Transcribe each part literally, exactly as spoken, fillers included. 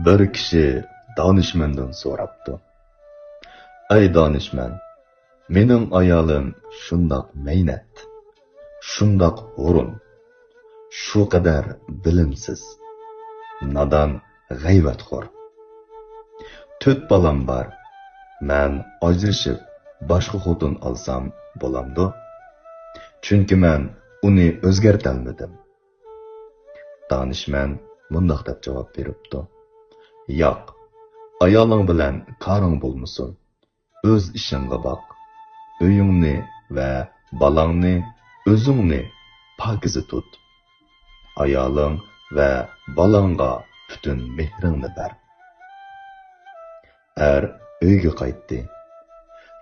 بىر كىشى دانىشمەندىن سوراپتۇ: «ئەي دانىشمەن، مېنىڭ ئايالىم شۇنداق مەينەت، شۇنداق ھۇرۇن، شۇ قەدەر بىلىمسىز، نادان، غەيۋەتخور. تۆت بالام بار. مەن ئاجرىشىپ باشقا خوتۇن ئالسام بولامدۇ؟ چۈنكى مەن ئۇنى ئۆزگەرتەلمىدىم.» دانىشمەن مۇنداق دەپ جاۋاب بېرىپتۇ: «ياق، ئايالىڭ بىلەن كارىڭ بولمىسۇن. ئۆز ئىشىڭغا باق. ئۆيۈڭنى ۋە بالاڭنى، ئۆزۈڭنى پاكىزە تۇت. ئايالىڭ ۋە بالاڭغا پۈتۈن مېھرىڭنى بەر.» ئەر ئۆيگە قايتتى.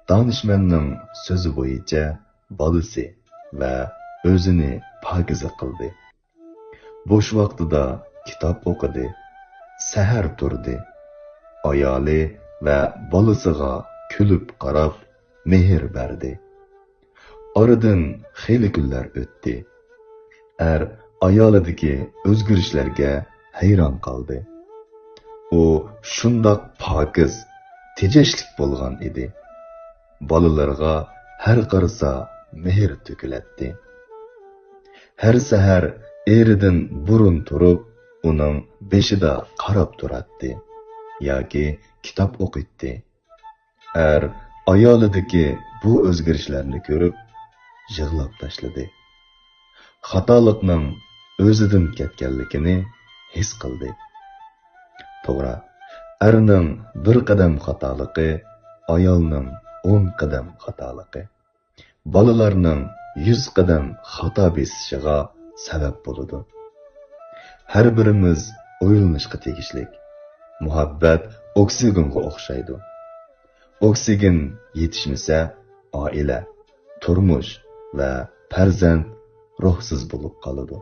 دانىشمەننىڭ سۆزى بويىچە بالىسى ۋە ئۆزىنى پاكىزە قىلدى. بوش ۋاقتىدا كىتاب ئوقۇدى، سەھەر تۇردى. ئايالى ۋە بالىسىغا كۈلۈپ قاراپ، مېھىر بەردى. ئارىدىن خېلى كۈنلەر ئۆتتى. ئەر ئايالىدىكى ئۆزگىرىشلەرگە ھەيران قالدى. ئۇ شۇنداق پاكىز، تېجەشلىك بولغان ئىدى. بالىلىرىغا ھەر قارىسا مېھىر تۆكۈلەتتى. ھەر سەھەر ئېرىدىن بۇرۇن تۇرۇپ، ئۇنىڭ بېشىدا قاراپ تۇراتتى ياكى كىتاب ئوقۇيتتى. ئەر ئايالىدىكى بۇ ئۆزگىرىشلەرنى كۆرۈپ، يىغلاپ تاشلىدى. خاتالىقنىڭ ئۆزىدىن كەتكەنلىكىنى ھېس قىلدى. توغرا، ئەرنىڭ بىر قەدەم خاتالىقى ئايالنىڭ ئون قەدەم خاتالىقى، بالىلارنىڭ يۈز قەدەم خاتا بېسىشىغا سەۋەب بولىدۇ. ھەر بىرىمىز ئويلىنىشقا تېگىشلىك. مۇھەببەت ئوكسىگېنغا ئوخشايدۇ. ئوكسىگېن يېتىشمىسە، ئائىلە، تۇرمۇش ۋە پەرزەنت روھسىز بولۇپ قالىدۇ.